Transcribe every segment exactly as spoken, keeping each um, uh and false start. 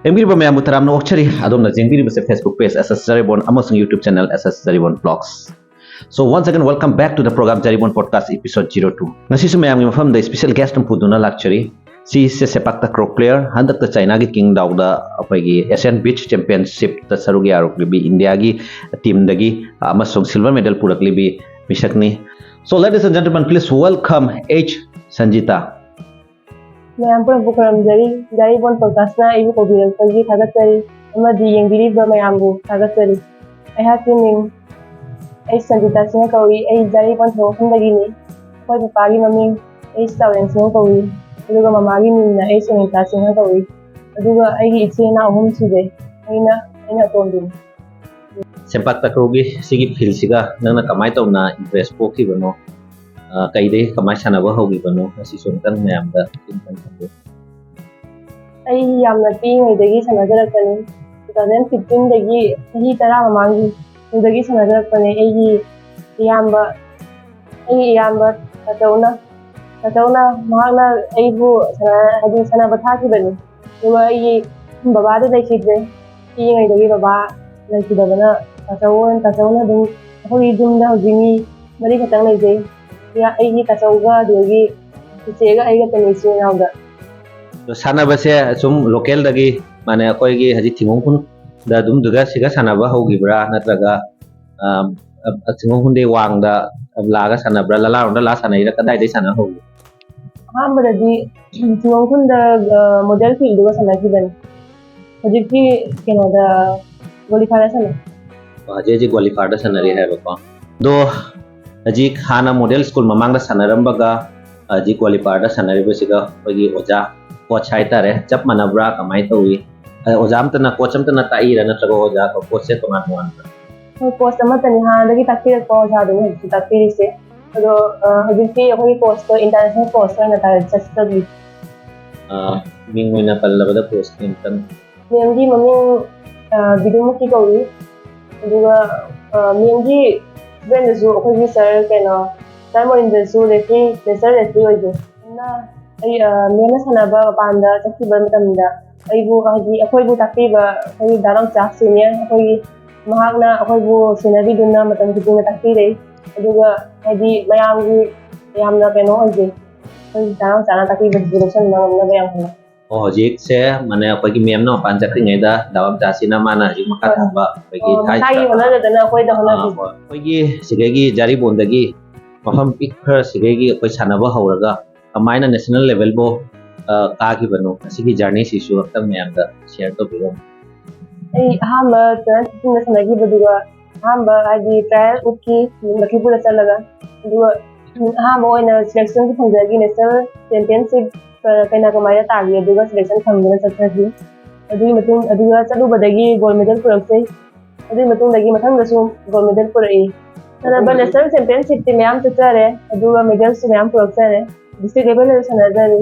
ꯌꯦꯡꯕꯤꯔꯤꯕ ꯃꯌꯥꯝꯕꯨ ꯇꯔꯥꯝꯅ ꯑꯣꯛꯆꯔꯤ꯫ ꯑꯗꯣꯝꯅ ꯌꯦꯡꯕꯤꯔꯤꯕꯁꯦ Facebook page S S Jaribon ꯑꯃꯁꯨꯡ YouTube channel S S Jaribon Vlogs. So once again, welcome back to the program Jaribon Podcast episode zero two. ꯉꯁꯤꯁꯨ ꯃꯌꯥꯝꯒꯤ ꯃꯐꯝꯗ special guest ꯑꯃ ꯄꯨꯗꯨꯅ ꯂꯥꯛꯆꯔꯤ꯫ ꯁꯤꯁꯦ ꯁꯦꯄꯥꯛ ꯇꯀ꯭ꯔꯣ player, ꯍꯟꯗꯛꯇ ꯆꯥꯏꯅꯥꯒꯤ ꯀꯤꯡꯗꯥꯎꯗ ꯑꯩꯈꯣꯏꯒꯤ Asian Beach Championship ꯇ ꯁꯔꯨꯛ ꯌꯥꯔꯨꯕꯤ ꯏꯟꯗꯤꯌꯥꯒꯤ team ꯗꯒꯤ ꯑꯃꯁꯨꯡ silver medal ꯄꯨꯔꯛꯂꯤꯕꯤ ꯃꯤꯁꯛꯅꯤ꯫ So ladies and gentlemen, please welcome H Sanjita. ꯃꯌꯥꯝ ꯄꯨꯝꯅꯃꯛꯄꯨ ꯈꯨꯔꯨꯝꯖꯔꯤ꯫ ꯖꯥꯔꯤꯕꯣꯟ Podcast ꯅ ꯑꯩꯕꯨ ꯀꯧꯕꯤꯔꯛꯄꯒꯤ ꯊꯥꯒꯠꯆꯔꯤ ꯑꯃꯗꯤ ꯌꯦꯡꯕꯤꯔꯤꯕ ꯃꯌꯥꯝꯕꯨ ꯊꯥꯒꯠꯆꯔꯤ꯫ ꯑꯩꯍꯥꯛꯀꯤ ꯃꯤꯡ ꯑꯩ ꯁꯟꯖꯤꯇꯥ ꯁꯤꯡꯍ ꯀꯧꯏ꯫ ꯑꯩ ꯖꯥꯔꯤꯕꯣꯟ ꯊꯣꯡꯈꯨꯟꯗꯒꯤꯅꯤ꯫ ꯑꯩꯈꯣꯏ ꯄꯄꯥꯒꯤ ꯃꯃꯤꯡ ꯑꯩ ꯆꯥꯎꯔꯦꯟ ꯁꯤꯡꯍ ꯀꯧꯏ, ꯑꯗꯨꯒ ꯃꯃꯥꯒꯤ ꯃꯤꯡꯅ ꯑꯩ ꯁꯨꯅꯤꯇꯥ ꯁꯤꯡꯍ ꯀꯧꯏ꯫ ꯑꯗꯨꯒ ꯑꯩꯒꯤ ꯏꯆꯤꯜ ꯏꯅꯥꯎ ꯑꯍꯨꯝ ꯁꯨꯖꯩ꯫ ꯑꯩꯅ ꯑꯩꯅ ꯑꯇꯣꯝꯕꯤꯅꯤ꯫ ꯁꯦꯝꯄꯥꯛ ꯇꯀ꯭ꯔꯣꯒꯤ ꯁꯤꯒꯤ field ꯁꯤꯒ ꯅꯪꯅ ꯀꯃꯥꯏꯅ ꯇꯧꯅ interest ꯄꯣꯛꯈꯤꯕꯅꯣ? ꯑ, ꯀꯩꯗꯩ ꯀꯃꯥꯏꯅ ꯁꯥꯟꯅꯕ ꯍꯧꯈꯤꯕꯅꯣ? ꯑꯁꯤꯁꯨ ꯑꯝꯇꯪ ꯃꯌꯥꯝꯗ ꯈꯤꯇꯪ ꯈꯪꯍꯟꯕꯤꯌꯨ꯫ ꯑꯩ ꯌꯥꯝꯅ ꯄꯤꯛꯏꯉꯩꯗꯒꯤ ꯁꯥꯟꯅꯖꯔꯛꯄꯅꯤ꯫ Two thousand fifteen ꯗꯒꯤ, ꯆꯍꯤ ꯇꯔꯥ ꯃꯃꯥꯡꯒꯤ, ꯑꯗꯨꯗꯒꯤ ꯁꯥꯟꯅꯖꯔꯛꯄꯅꯦ꯫ ꯑꯩꯒꯤ ꯏꯌꯥꯝꯕ, ꯑꯩꯒꯤ ꯏꯌꯥꯝꯕ ꯇꯥꯆꯧꯅ, ꯇꯥꯆꯧꯅ, ꯃꯍꯥꯛꯅ ꯑꯩꯕꯨ ꯁꯥꯟꯅ-, ꯍꯥꯏꯗꯤ ꯁꯥꯟꯅꯕ ꯊꯥꯈꯤꯕꯅꯤ꯫ ꯑꯗꯨꯒ ꯑꯩꯒꯤ ꯕꯕꯥꯗꯤ ꯂꯩꯈꯤꯗ꯭ꯔꯦ꯫ ꯄꯤꯛꯏꯉꯩꯗꯒꯤ ꯕꯕꯥ ꯂꯩꯈꯤꯗꯕꯅ ꯇꯥꯆꯧ ꯑꯣꯏꯅ, ꯇꯥꯆꯧꯅ ꯑꯗꯨꯝ ꯑꯩꯈꯣꯏꯒꯤ ꯌꯨꯝꯗ ꯍꯧꯖꯤꯛ ꯃꯤ ꯃꯔꯤ ꯈꯛꯇꯪ ꯂꯩꯖꯩ꯫ ꯏꯌꯥ-, ꯑꯩꯒꯤ ꯇꯥꯆꯧꯒ, ꯑꯗꯨꯗꯒꯤ ꯆꯤꯆꯦꯒ ꯑꯩꯒ ꯈꯛꯇꯅꯤ ꯏꯆꯤꯜ ꯏꯅꯥꯎꯗ꯫ ꯑꯗꯣ ꯁꯥꯟꯅꯕꯁꯦ ꯁꯨꯝ local ꯗꯒꯤ, ꯃꯥꯅꯦ, ꯑꯩꯈꯣꯏꯒꯤ ꯍꯧꯖꯤꯛ ꯊꯤꯡꯒꯣꯡ ꯈꯨꯟꯗ ꯑꯗꯨꯝꯗꯨꯒ ꯁꯤꯒ ꯁꯥꯟꯅꯕ ꯍꯧꯈꯤꯕ꯭ꯔꯥ, ꯅꯠꯇ꯭ꯔꯒ, ꯑ, ꯑ, ꯊꯤꯡꯒꯣꯡ ꯈꯨꯟꯗꯩ ꯋꯥꯡꯗ ꯂꯥꯛꯑꯒ ꯁꯥꯟꯅꯕ꯭ꯔꯥ, ꯂꯂꯥꯔꯣꯝꯗ ꯂꯥꯛꯑ ꯁꯥꯟꯅꯩꯔꯥ, ꯀꯗꯥꯏꯗꯩ ꯁꯥꯟꯅ ꯍꯧꯒꯦ? ꯑꯍꯥꯟꯕꯗꯗꯤ ꯊꯤꯡꯒꯣꯡ ꯈꯨꯟꯗ, ꯑ, model field ꯗꯨꯒ ꯁꯥꯟꯅꯈꯤꯕꯅꯤ꯫ ꯍꯧꯖꯤꯛꯇꯤ ꯀꯩꯅꯣꯗ, ꯒꯣꯂꯤꯐꯥꯔꯗ ꯁꯥꯟꯅꯩ꯫ ꯑꯣ, ꯍꯧꯖꯤꯛ ꯍꯧꯖꯤꯛ ꯒꯣꯂꯤꯐꯥꯔꯗ ꯁꯥꯟꯅꯔꯤ ꯍꯥꯏꯕꯀꯣ꯫ ꯑꯗꯣ ꯍꯧꯖꯤꯛ ꯍꯥꯟꯅ model school ꯃꯃꯥꯡꯗ ꯁꯥꯟꯅꯔꯝꯕꯒ ꯍꯧꯖꯤꯛ ꯒꯣꯂꯤꯐꯥꯔꯗ ꯁꯥꯟꯅꯔꯤꯕꯁꯤꯒ ꯑꯩꯈꯣꯏꯒꯤ ꯑꯣꯖꯥ, coach ꯍꯥꯏꯇꯥꯔꯦ, ꯆꯞ ꯃꯥꯟꯅꯕ꯭ꯔꯥ? ꯀꯃꯥꯏꯅ ꯇꯧꯏ? ꯑ, ꯑꯣꯖꯥ ꯑꯝꯇꯅ, coach ꯑꯝꯇꯅ ꯇꯥꯛꯏꯔꯥ, ꯅꯠꯇ꯭ꯔꯒ ꯑꯣꯖꯥ, coach ꯁꯦ ꯇꯣꯉꯥꯟ ꯇꯣꯉꯥꯟꯕ꯭ꯔꯥ? ꯍꯣꯏ, coach ꯑꯃꯠꯇꯅꯤ ꯍꯥꯟꯅꯗꯒꯤ ꯇꯥꯛꯄꯤꯔꯛꯄ ꯑꯣꯖꯥꯗꯨꯅꯤ ꯍꯧꯖꯤꯛꯁꯨ ꯇꯥꯛꯄꯤꯔꯤꯁꯦ꯫ ꯑꯗꯣ, ꯑ, ꯍꯧꯖꯤꯛꯇꯤ ꯑꯩꯈꯣꯏꯒꯤ coach ꯇꯣ international coach ꯑꯣꯏꯅ ꯇꯥꯔꯦ, ꯆꯠꯆꯗꯣꯏꯁꯦ꯫ ꯑ, ꯃꯤꯡ ꯑꯣꯏꯅ ꯄꯜꯂꯕꯗ coach ꯀꯤ ꯑꯝꯇꯪ꯫ Ma'am ꯒꯤ ꯃꯃꯤꯡ, ꯑ, ꯕꯤꯗꯨꯃꯨꯈꯤ ꯀꯧꯏ꯫ ꯑꯗꯨꯒ, ꯑ, ma'am ꯒꯤ student ꯗꯁꯨ ꯑꯩꯈꯣꯏꯒꯤ sir ꯀꯩꯅꯣ, sir ꯃꯣꯔꯤꯟꯗ꯭ꯔꯁꯨ referee, master referee ꯑꯣꯏꯖꯩ꯫ ꯑꯗꯨꯅ ꯑꯩ, ꯑ, ma'am ꯅ ꯁꯥꯟꯅꯕ ꯃꯄꯥꯟꯗ ꯆꯠꯈꯤꯕ ꯃꯇꯝꯗ ꯑꯩꯕꯨ, ꯍꯥꯏꯗꯤ, ꯑꯩꯈꯣꯏꯕꯨ ꯇꯥꯛꯄꯤꯕ ꯑꯩꯈꯣꯏꯒꯤ ꯗꯥ ꯔꯣꯡꯆꯥꯛ ꯁꯤꯅꯤꯌꯔ, ꯑꯩꯈꯣꯏꯒꯤ, ꯃꯍꯥꯛꯅ ꯑꯩꯈꯣꯏꯕꯨ ꯁꯦꯟꯅꯕꯤꯗꯨꯅ ꯃꯇꯝ ꯈꯨꯗꯤꯡꯃꯛ ꯇꯥꯛꯄꯤꯔꯛꯏ꯫ ꯑꯗꯨꯒ, ꯍꯥꯏꯗꯤ, ꯃꯌꯥꯝꯒꯤ ꯌꯥꯝꯅ ꯀꯩꯅꯣ ꯑꯣꯏꯖꯩ꯫ ꯑꯩꯈꯣꯏꯒꯤ ꯗꯥ ꯔꯣꯡꯆꯥꯛꯅ ꯇꯥꯛꯄꯤꯕꯁꯤꯗꯤ ꯂꯧꯁꯤꯟꯕ ꯉꯝꯅꯕ ꯌꯥꯝ ꯍꯣꯠꯅꯩ꯫ ꯑꯣ, ꯍꯧꯖꯤꯛꯁꯦ, ꯃꯥꯅꯦ, ꯑꯩꯈꯣꯏꯒꯤ ꯃꯦꯝꯅ ꯃꯄꯥꯟ ꯆꯠꯈ꯭ꯔꯤꯉꯩꯗ ꯗꯥ ꯔꯣꯡꯆꯥꯛꯁꯤꯅ ꯃꯥꯅ ꯍꯧꯖꯤꯛ ꯃꯈꯥ ꯍꯣꯏ꯫ ꯇꯥꯕ ꯑꯩꯈꯣꯏꯒꯤ ꯑꯣ, ꯃꯁꯥꯒꯤ ꯍꯥꯏꯁꯤꯔꯥ? ꯍꯣꯠꯅꯖꯗꯅ ꯑꯩꯈꯣꯏꯗ ꯑꯥ, ꯍꯣꯠꯅꯕꯤ꯫ ꯍꯣꯏ꯫ ꯑꯩꯈꯣꯏꯒꯤ ꯁꯤꯗꯒꯤ ꯖꯥꯔꯤꯕꯣꯟꯗꯒꯤ ꯃꯐꯝ ꯄꯤꯛ ꯈꯔ ꯁꯤꯗꯒꯤ ꯑꯩꯈꯣꯏ ꯁꯥꯟꯅꯕ ꯍꯧꯔꯒ ꯀꯃꯥꯏꯅ ꯅꯦꯁꯅꯦꯜ ꯂꯦꯚꯦꯜꯕꯨ, ꯑ, ꯀꯥꯈꯤꯕꯅꯣ? ꯑꯁꯤꯒꯤ ꯖꯔꯅꯤꯁꯤꯁꯨ ꯑꯝꯇꯪ ꯃꯌꯥꯝꯗ ꯁꯤꯌꯔ ꯇꯧꯕꯤꯔꯝꯃꯨ꯫ ꯑꯩ ꯑꯍꯥꯟꯕ ꯇꯨ ꯊꯥꯎꯖꯟ ꯁꯤꯛꯁꯇꯤꯟꯗ ꯁꯥꯟꯅꯈꯤꯕꯗꯨꯒ ꯑꯍꯥꯟꯕ, ꯍꯥꯏꯗꯤ, ꯇ꯭ꯔꯥꯏꯌꯦꯜ ꯎꯠꯈꯤ ꯂꯈꯤꯄꯨꯔꯗ ꯆꯠꯂꯒ꯫ ꯑꯗꯨꯒ ꯑꯍꯥꯟꯕ ꯑꯣꯏꯅ ꯁꯦꯂꯦꯛꯁꯟꯁꯨ ꯐꯪꯖꯈꯤ, ꯅꯦꯁꯅꯦꯜ ꯆꯦꯝꯄꯤꯌꯟꯁꯤꯞ ꯀꯩꯅꯥ ꯀꯃꯥꯏꯗ ꯇꯥꯈꯤ, ꯑꯗꯨꯒ ꯁꯦꯂꯦꯛꯁꯟ ꯐꯪꯗꯨꯅ ꯆꯠꯆꯈꯤ꯫ ꯑꯗꯨꯒꯤ ꯃꯇꯨꯡ, ꯑꯗꯨꯒ ꯆꯠꯂꯨꯕꯗꯒꯤ ꯒꯣꯜ ꯃꯦꯗꯜ ꯄꯨꯔꯛꯆꯩ꯫ ꯑꯗꯨꯒꯤ ꯃꯇꯨꯡꯗꯒꯤ ꯃꯊꯪꯗꯁꯨ ꯒꯣꯜ ꯃꯦꯗꯜ ꯄꯨꯔꯛꯏ꯫ ꯁꯥꯟꯅꯕ ꯅꯦꯁꯅꯦꯜ ꯆꯦꯝꯄꯤꯌꯟꯁꯤꯞꯇꯤ ꯃꯌꯥꯝ ꯆꯠꯆꯔꯦ, ꯑꯗꯨꯒ ꯃꯦꯗꯜꯁꯨ ꯃꯌꯥꯝ ꯄꯨꯔꯛꯆꯔꯦ꯫ ꯗꯤꯁꯇ꯭ꯔꯤꯛ ꯂꯦꯚꯦꯜꯗꯁꯨ ꯁꯥꯟꯅꯖꯔꯤ꯫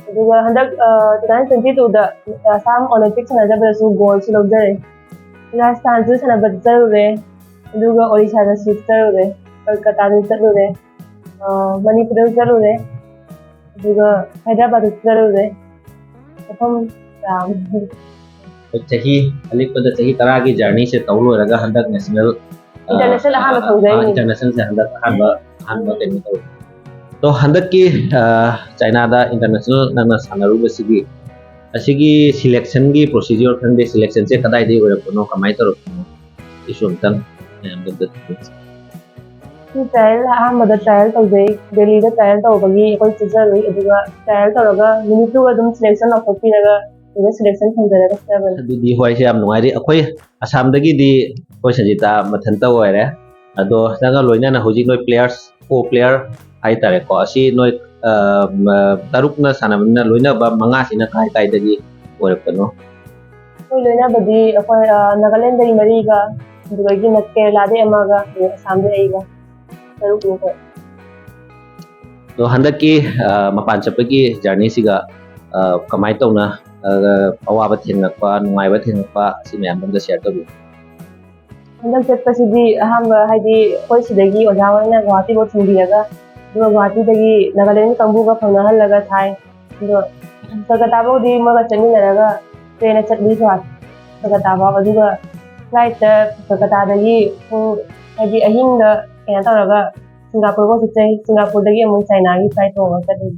ꯑꯗꯨꯒ ꯍꯟꯗꯛ, ꯑ, ꯇꯨ ꯊꯥꯎꯖꯟ ꯇ꯭ꯋꯦꯟꯇꯤ ꯇꯨꯗ ꯑꯁꯥꯝ ꯑꯣꯂꯦꯝꯄꯤꯛ ꯁꯥꯟꯅꯖꯕꯗꯁꯨ ꯒꯣꯜꯁꯨ ꯂꯧꯖꯔꯦ꯫ ꯔꯥꯖꯁꯊꯥꯟꯁꯨ ꯁꯥꯟꯅꯕ ꯆꯠꯆꯔꯨꯔꯦ, ꯑꯗꯨꯒ ꯑꯣꯔꯤꯁꯥꯗꯁꯨ ꯆꯠꯆꯔꯨꯔꯦ, ꯀꯜꯀꯇꯥꯗꯁꯨ ꯆꯠꯂꯨꯔꯦ, ꯑ, ꯃꯅꯤꯄꯨꯔꯗꯁꯨ ꯆꯠꯂꯨꯔꯦ, ꯑꯗꯨꯒ ꯍꯥꯏꯗ꯭ꯔꯕꯥꯗꯇꯁꯨ ꯆꯠꯂꯨꯔꯦ꯫ ꯃꯐꯝ ꯌꯥꯝ ꯑꯩꯈꯣꯏ ꯆꯍꯤ ꯑꯂꯤꯛꯄꯗ ꯆꯍꯤ ꯇꯔꯥꯒꯤ ꯖꯔꯅꯤꯁꯦ ꯇꯧ ꯂꯣꯏꯔꯒ ꯍꯟꯗꯛ ꯅꯦꯁꯅꯦꯜ, ꯑ, ꯏꯟꯇꯔꯅꯦꯁꯅꯦꯜ ꯑꯍꯥꯟꯕ ꯑ, ꯐꯪꯖꯔꯤꯅꯤ꯫ ꯏꯟꯇꯔꯅꯦꯁꯅꯦꯜꯁꯦ ꯍꯟꯗꯛ ꯑꯍꯥꯟꯕ, ꯑꯍꯥꯟꯕ ꯀꯩꯅꯣ ꯇꯧꯔꯦ꯫ ꯑꯗꯣ ꯍꯟꯗꯛꯀꯤ, ꯑ, ꯆꯥꯏꯅꯥꯗ ꯏꯟꯇꯔꯅꯦꯁꯅꯦꯜ ꯅꯪꯅ ꯁꯥꯟꯅꯔꯨꯕꯁꯤꯒꯤ, ꯑꯁꯤꯒꯤ ꯁꯤꯂꯦꯛꯁꯟꯒꯤ ꯄ꯭ꯔꯣꯁꯤꯖꯔ ꯈꯪꯗꯦ, ꯁꯤꯂꯦꯛꯁꯟꯁꯦ ꯀꯗꯥꯏꯗꯒꯤ ꯑꯣꯏꯔꯛꯄꯅꯣ, ꯀꯃꯥꯏꯅ ꯇꯧꯔꯛꯄꯅꯣ? ꯁꯤꯁꯨ ꯑꯝꯇꯪ ꯃꯌꯥꯝꯗ ꯑꯝꯇ ꯇꯥꯛꯄꯤꯌꯨ꯫ ꯁꯤ ꯇ꯭ꯔꯥꯏꯌꯦꯜ ꯑꯍꯥꯟꯕꯗ ꯇ꯭ꯔꯥꯏꯌꯦꯜ ꯇꯧꯖꯩ, ꯗꯦꯜꯂꯤꯗ ꯇ꯭ꯔꯥꯏꯌꯦꯜ ꯇꯧꯕꯒꯤ ꯑꯩꯈꯣꯏ ꯆꯠꯆꯔꯨꯏ꯫ ꯑꯗꯨꯒ ꯇ꯭ꯔꯥꯏꯌꯦꯜ ꯇꯧꯔꯒ ꯅꯨꯃꯤꯠꯇꯨꯒ ꯑꯗꯨꯝ ꯁꯤꯂꯦꯛꯁꯟ ꯂꯥꯎꯊꯣꯛꯄꯤꯔꯒ ꯑꯗꯨꯒ ꯁꯤꯂꯦꯛꯁꯟ ꯐꯪꯖꯔꯒ ꯆꯠꯆꯕꯅꯤ꯫ ꯑꯗꯨꯗꯤ ꯍꯣꯏ, ꯁꯤ ꯌꯥꯝ ꯅꯨꯡꯉꯥꯏꯔꯤ꯫ ꯑꯩꯈꯣꯏ ꯑꯁꯥꯝꯗꯒꯤꯗꯤ ꯑꯩꯈꯣꯏ ꯁꯟꯖꯤꯇꯥ ꯃꯊꯟꯇ ꯑꯣꯏꯔꯦ꯫ ꯑꯗꯣ ꯅꯪꯒ ꯂꯣꯏꯅꯅ ꯍꯧꯖꯤꯛ ꯅꯣꯏ ꯄ꯭ꯂꯦꯌꯔꯁ, ꯀꯣ ꯄ꯭ꯂꯦꯌꯔ ꯍꯥꯏꯇꯥꯔꯦꯀꯣ, ꯑꯁꯤ ꯅꯣꯏ, ꯑ, ꯃ-, ꯇꯔꯨꯛꯅ ꯁꯥꯟꯅꯕꯅꯤꯅ ꯂꯣꯏꯅꯕ ꯃꯉꯥꯁꯤꯅ ꯀꯥꯏ ꯀꯥꯏꯗꯒꯤ ꯑꯣꯏꯔꯛꯄꯅꯣ? ꯑꯩꯈꯣꯏ ꯂꯣꯏꯅꯕꯗꯤ ꯑꯩꯈꯣꯏ, ꯑ, ꯅꯥꯒꯥꯂꯦꯟꯗꯒꯤ ꯃꯔꯤꯒ, ꯑꯗꯨꯗꯒꯤ ꯅ-, ꯀꯦꯔꯂꯥꯗꯒꯤ ꯑꯃꯒ, ꯑꯗꯨꯒ ꯑꯁꯥꯝꯗꯒꯤ ꯑꯩꯒ, ꯇꯔꯨꯛꯅꯤ ꯑꯩꯈꯣꯏ꯫ ꯑꯗꯣ ꯍꯟꯗꯛꯀꯤ, ꯑ, ꯃꯄꯥꯟ ꯆꯠꯄꯒꯤ ꯖꯔꯅꯤꯁꯤꯒ, ꯑ, ꯀꯃꯥꯏꯅ ꯇꯧꯅ, ꯑ, ꯑꯋꯥꯕ ꯊꯦꯡꯅꯔꯛꯄ, ꯅꯨꯡꯉꯥꯏꯕ ꯊꯦꯡꯅꯔꯛꯄ, ꯑꯁꯤ ꯃꯌꯥꯝꯗꯣ ꯑꯝꯇ ꯁꯤꯌꯔ ꯇꯧꯕꯤꯌꯨ꯫ ꯍꯟꯗꯛ ꯆꯠꯄꯁꯤꯗꯤ ꯑꯍꯥꯟꯕ, ꯍꯥꯏꯗꯤ, ꯑꯩꯈꯣꯏ ꯁꯤꯗꯒꯤ ꯑꯣꯖꯥ ꯍꯣꯏꯅ ꯒꯨꯋꯥꯍꯥꯇꯤꯐꯥꯎ ꯊꯤꯟꯕꯤꯔꯒ, ꯑꯗꯨꯒ ꯒꯨꯋꯥꯍꯥꯇꯤꯗꯒꯤ ꯅꯥꯒꯥꯂꯦꯟꯒꯤ ꯀꯥꯡꯕꯨꯒ ꯐꯥꯎꯅꯍꯜꯂꯒ ꯊꯥꯏ꯫ ꯑꯗꯣ ꯀꯜꯀꯇꯥ ꯐꯥꯎꯗꯤ ꯃꯣꯏꯒ ꯆꯠꯃꯤꯟꯅꯔꯒ ꯇ꯭ꯔꯦꯟꯗ ꯆꯠꯂꯤ ꯁ꯭ꯋꯥꯏ ꯀꯜꯀꯇꯥ ꯐꯥꯎ꯫ ꯑꯗꯨꯒ ꯐ꯭ꯂꯥꯏꯠꯇ ꯀꯜꯀꯇꯥꯗꯒꯤ ꯄꯨꯡ, ꯍꯥꯏꯗꯤ ꯑꯍꯤꯡꯗ ꯀꯩꯅꯣ ꯇꯧꯔꯒ ꯁꯤꯡꯒꯥꯄꯨꯔ ꯐꯥꯎ ꯆꯠꯆꯩ꯫ ꯁꯤꯡꯒꯥꯄꯨꯔꯗꯒꯤ ꯑꯃꯨꯛ ꯆꯥꯏꯅꯥꯒꯤ ꯐ꯭ꯂꯥꯏꯠ ꯇꯣꯡꯉꯒ ꯆꯠꯂꯤ꯫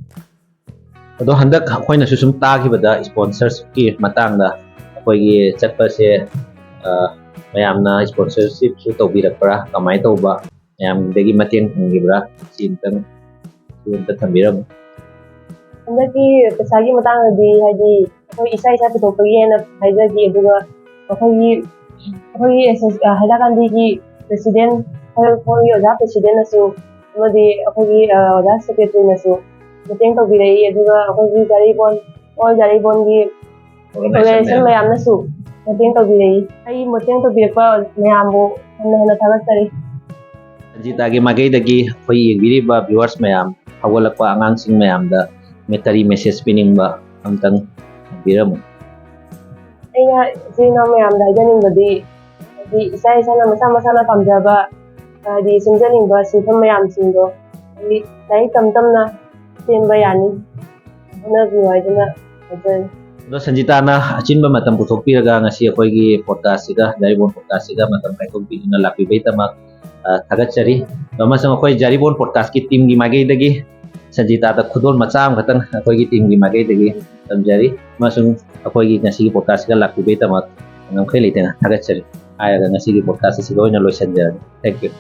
ꯑꯗꯣ ꯍꯟꯗꯛ ꯑꯩꯈꯣꯏꯅꯁꯨ ꯁꯨꯝ ꯇꯥꯈꯤꯕꯗ ꯁ꯭ꯄꯣꯟꯁꯔꯁꯤꯞꯀꯤ ꯃꯇꯥꯡꯗ ꯑꯩꯈꯣꯏꯒꯤ ꯆꯠꯄꯁꯦ ꯃꯌꯥꯝꯅ ꯁ꯭ꯄꯣꯟꯁꯔꯁꯤꯞꯁꯨ ꯇꯧꯕꯤꯔꯛꯄ꯭ꯔꯥ, ꯀꯃꯥꯏꯅ ꯇꯧꯕ, ꯃꯌꯥꯝꯗꯒꯤ ꯃꯇꯦꯡ ꯐꯪꯈꯤꯕ꯭ꯔꯥ, ꯁꯤ ꯑꯝꯇꯪ ꯁꯤ ꯑꯝꯇ ꯊꯝꯕꯤꯔꯝꯃꯨ꯫ ꯍꯟꯗꯛꯀꯤ ꯄꯩꯁꯥꯒꯤ ꯃꯇꯥꯡꯗꯗꯤ ꯍꯥꯏꯗꯤ ꯑꯩꯈꯣꯏ ꯏꯁꯥ ꯏꯁꯥ ꯄꯨꯊꯣꯛꯄꯒꯤ ꯍꯥꯏꯅ ꯍꯥꯏꯖꯒꯦ꯫ ꯑꯗꯨꯒ ꯑꯩꯈꯣꯏꯒꯤ ꯑꯩꯈꯣꯏꯒꯤ ꯍꯥꯏꯗ꯭ꯔꯀꯥꯟꯗꯤꯒꯤ ꯄ꯭ꯔꯦꯁꯤꯗꯦꯟ, ꯑꯩꯈꯣꯏꯒꯤ ꯑꯣꯖꯥ ꯄ꯭ꯔꯦꯁꯤꯗꯦꯟꯅꯁꯨ ꯑꯃꯗꯤ ꯑꯩꯈꯣꯏꯒꯤ ꯑꯣꯖꯥ ꯁꯦꯀ꯭ꯔꯦꯇꯔꯤꯅꯁꯨ ꯃꯇꯦꯡ ꯇꯧꯕꯤꯔꯛꯏ꯫ ꯑꯗꯨꯒ ꯑꯩꯈꯣꯏꯒꯤ ꯖꯥꯔꯤꯕꯣꯟ ꯑꯣꯜ ꯖꯥꯔꯤꯕꯣꯟꯒꯤ ꯑꯣꯔꯒꯅꯥꯏꯖꯦꯁꯟ ꯃꯌꯥꯝꯅꯁꯨ ꯃꯇꯦꯡ ꯇꯧꯕꯤꯔꯛꯏ꯫ ꯑꯩ ꯃꯇꯦꯡ ꯇꯧꯕꯤꯔꯛꯄ ꯃꯌꯥꯝꯕꯨ ꯍꯟꯅ ꯍꯟꯅ ꯊꯥꯒꯠꯆꯔꯤ꯫ ꯁꯟꯖꯤꯇꯥꯒꯤ ꯃꯥꯏꯀꯩꯗꯒꯤ ꯑꯩꯈꯣꯏ ꯌꯦꯡꯕꯤꯔꯤꯕ ꯚꯤꯌꯨꯋꯔꯁ ꯃꯌꯥꯝ, ꯍꯧꯒꯠꯂꯛꯄ ꯑꯉꯥꯡꯁꯤꯡ ꯃꯌꯥꯝꯗ ꯀꯔꯤ ꯃꯦꯁꯦꯖ ꯄꯤꯅꯤꯡꯕ ꯑꯝꯇꯪ ꯊꯝꯕꯤꯔꯝꯃꯨ꯫ ꯑꯩꯅ ꯏꯆꯤꯜ ꯏꯅꯥꯎ ꯃꯌꯥꯝꯗ ꯍꯥꯏꯖꯅꯤꯡꯕꯗꯤ, ꯍꯥꯏꯗꯤ ꯏꯁꯥ ꯏꯁꯥꯅ ꯃꯁꯥ ꯃꯁꯥꯅ ꯄꯥꯝꯖꯕ, ꯍꯥꯏꯗꯤ ꯁꯦꯝꯖꯅꯤꯡꯕ ꯁꯤꯟꯐꯝ ꯃꯌꯥꯝꯁꯤꯡꯗꯣ ꯍꯥꯏꯗꯤ ꯂꯥꯏꯔꯤꯛ ꯇꯝ ꯇꯝꯅ ꯁꯦꯝꯕ ꯌꯥꯅꯤ, ꯍꯣꯠꯅꯕꯤꯌꯨ ꯍꯥꯏꯗꯨꯅ ꯍꯥꯏꯖꯔꯤ꯫ ꯑꯗꯣ ꯁꯟꯖꯤꯇꯥꯅ ꯑꯆꯤꯟꯕ ꯃꯇꯝ ꯄꯨꯊꯣꯛꯄꯤꯔꯒ ꯉꯁꯤ ꯑꯩꯈꯣꯏꯒꯤ ꯄꯣꯗꯀꯥꯁꯁꯤꯒ, ꯖꯥꯔꯤꯕꯣꯟ ꯄꯣꯗꯀꯥꯁꯁꯤꯒ ꯃꯇꯝ ꯀꯥꯏꯊꯣꯛꯄꯤꯗꯨꯅ ꯂꯥꯛꯄꯤꯕꯒꯤꯗꯃꯛ ꯊꯥꯒꯠꯆꯔꯤ꯫ ꯑꯃꯁꯨꯡ ꯑꯩꯈꯣꯏ ꯖꯥꯔꯤꯕꯣꯟ ꯄꯣꯗꯀꯥꯁꯀꯤ ꯇꯤꯝꯒꯤ ꯃꯥꯏꯀꯩꯗꯒꯤ ꯁꯟꯖꯤꯇꯥꯗ ꯈꯨꯗꯣꯜ ꯃꯆꯥ ꯑꯃꯈꯛꯇꯪ ꯑꯩꯈꯣꯏꯒꯤ ꯇꯤꯝꯒꯤ ꯃꯥꯏꯀꯩꯗꯒꯤ ꯇꯝꯖꯔꯤ꯫ ꯑꯃꯁꯨꯡ ꯑꯩꯈꯣꯏꯒꯤ ꯉꯁꯤꯒꯤ ꯄꯣꯗꯀꯥꯁꯁꯤꯒ ꯂꯥꯛꯄꯤꯕꯒꯤꯗꯃꯛ ꯉꯝꯈꯩ ꯂꯩꯇꯅ ꯊꯥꯒꯠꯆꯔꯤ ꯍꯥꯏꯔꯒ ꯉꯁꯤꯒꯤ ꯄꯣꯗꯀꯥꯁ ꯑꯁꯤꯗ ꯑꯣꯏꯅ ꯂꯣꯏꯁꯤꯟꯖꯔꯒꯦ꯫ Thank you꯫